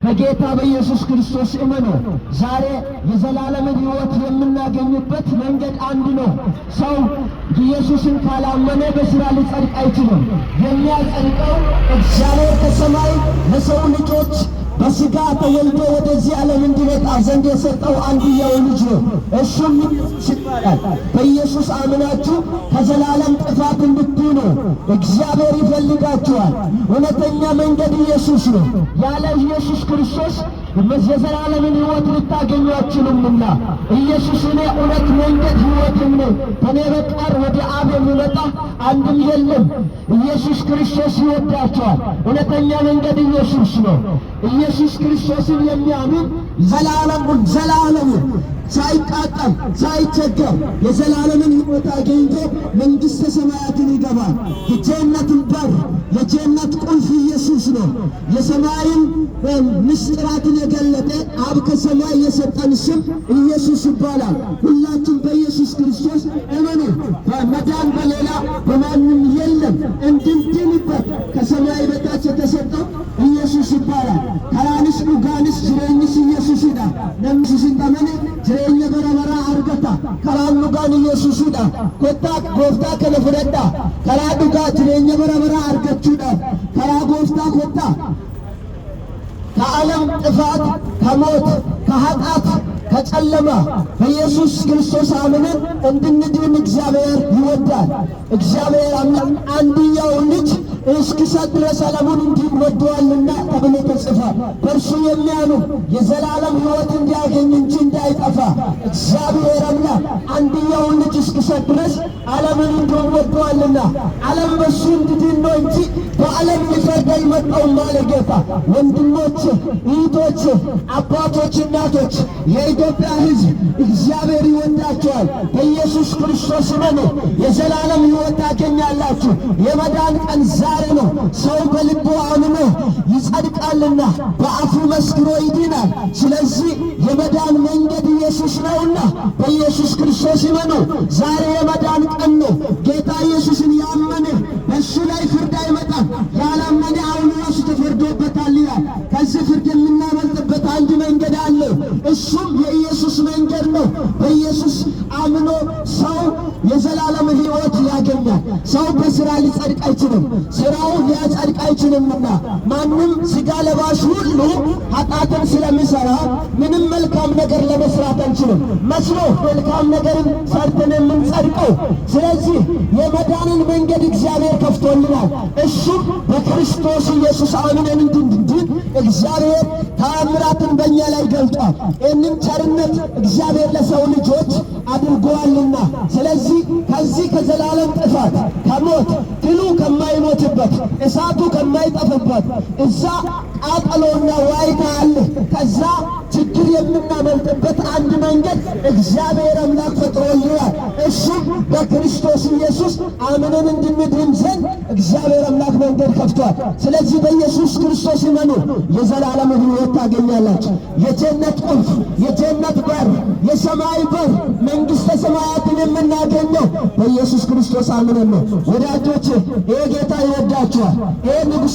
በጌታ በኢየሱስ ክርስቶስ እመኑ። ዛሬ የዘላለምን ሕይወት የምናገኝበት መንገድ አንድ ነው። ሰው ኢየሱስን ካላመነ በሥራ ሊጸድቅ አይችልም። የሚያጸድቀው እግዚአብሔር ከሰማይ ለሰው ልጆች በሥጋ ተወልዶ ወደዚህ ዓለም እንዲመጣ ዘንድ የሰጠው አንድያው ልጅ ነው። እሱም ኢየሱስ ይባላል። በኢየሱስ አምናችሁ ከዘላለም ጥፋት እንድትድኑ እግዚአብሔር ይፈልጋችኋል። እውነተኛ መንገድ ኢየሱስ ነው። ያለ ኢየሱስ ክርስቶስ የዘላለምን ሕይወት ልታገኙ አትችሉምና ኢየሱስ እኔ እውነት፣ መንገድ፣ ሕይወትም ነኝ፣ በእኔ በቀር ወደ አብ የሚመጣ አንድም የለም። ኢየሱስ ክርስቶስ ይወዳቸዋል። እውነተኛ መንገድ ኢየሱስ ነው። ኢየሱስ ክርስቶስን የሚያምን ዘላለሙን ዘላለሙን ሳይቃጠል ሳይቸገር የዘላለምን ሕይወት አግኝቶ መንግሥተ ሰማያትን ይገባል። የጀነትን በር፣ የጀነት ቁልፍ ኢየሱስ ነው። የሰማይን ምስጢራትን የገለጠ አብ ከሰማይ የሰጠን ስም ኢየሱስ ይባላል። ሁላችሁም በኢየሱስ ክርስቶስ እመኑ። መዳን በሌላ በማንም የለም። እንድንድንበት ከሰማይ በታች የተሰጠው ኢየሱስ ይባላል። Karaanis dhugaanis jireenyis Yesuusidha. Namni Yesuusin amane jireenya bara baraa argata. Karaan dhugaan Yesuusidha. Kottaa gooftaa kana fudhadhaa. Karaa dhugaa jireenya bara baraa argachuudhaaf karaa gooftaa kottaa. ከዓለም ጥፋት፣ ከሞት፣ ከኃጢአት፣ ከጨለማ በኢየሱስ ክርስቶስ አምነን እንድንድን እግዚአብሔር ይወዳል። እግዚአብሔር አምላክ አንድያውን ልጅ እስኪሰጥ ድረስ ዓለሙን እንዲህ ወዶአልና ተብሎ ተጽፏል። በእርሱ የሚያምን የዘላለም ሕይወት እንዲያገኝ እንጂ እንዳይጠፋ እግዚአብሔር አምላክ አንድያውን ልጅ እስኪሰጥ ድረስ ዓለምን እንዲሁ ወዶአልና ዓለም በእሱ እንዲድን ነው እንጂ በዓለም ሊፈርድ አልመጣሁም አለ ጌታ። ወንድሞች፣ እህቶች፣ አባቶች፣ እናቶች፣ የኢትዮጵያ ሕዝብ እግዚአብሔር ይወዳችኋል። በኢየሱስ ክርስቶስ እመኑ፣ የዘላለም ሕይወት ታገኛላችሁ። የመዳን ቀን ዛሬ ነው። ሰው በልቡ አምኖ ይጸድቃልና በአፉ መስክሮ ይድናል። ስለዚህ የመዳን መንገድ ኢየሱስ ነውና በኢየሱስ ክርስቶስ ይመኑ። ዛሬ የመዳን ቀን ነው። ጌታ ኢየሱስን ያመነ በእሱ ላይ ፍርድ አይመጣም። ያላመነ አሁን ራሱ ተፈርዶበታል ይላል። ከዚህ ፍርድ የምናመልጥበት አንድ መንገድ አለ። እሱም የኢየሱስ መንገድ ነው። በኢየሱስ አምኖ ሰው የዘላለም ሕይወት ያገኛል። ሰው በስራ ሊጸድቅ አይችልም፣ ስራው ሊያጸድቅ አይችልምና ማንም ስጋ ለባሽ ሁሉ ኃጢአትን ስለሚሰራ ምንም መልካም ነገር ለመስራት አንችልም። መስሎ መልካም ነገርን ሰርተን የምንጸድቀው። ስለዚህ የመዳንን መንገድ እግዚአብሔር ከፍቶልናል። እሱም በክርስቶስ ኢየሱስ አምነን እንድንድን እግዚአብሔር ተአምራትን በእኛ ላይ ገልጧል። ይህንን ቸርነት እግዚአብሔር ለሰው ልጆች አድርጓልና ስለዚህ ከዚህ ከዘላለም ጥፋት፣ ከሞት፣ ትሉ ከማይሞትበት፣ እሳቱ ከማይጠፍበት እዛ ቃጠሎና ዋይታ አለ። ከዛ ችግር የምናመልጥበት አንድ መንገድ እግዚአብሔር አምላክ ፈጥሮልናል። እሱም በክርስቶስ ኢየሱስ አምነን እንድንድን ዘንድ እግዚአብሔር አምላክ መንገድ ከፍቷል። ስለዚህ በኢየሱስ ክርስቶስ እመኑ፣ የዘላለም ሕይወት ታገኛላችሁ። የጀነት ቁልፍ፣ የጀነት በር፣ የሰማይ በር፣ መንግሥተ ሰማያትን የምናገኘው በኢየሱስ ክርስቶስ አምነን ነው። ወዳጆች፣ ይሄ ጌታ ይወዳችኋል። ይሄ ንጉሥ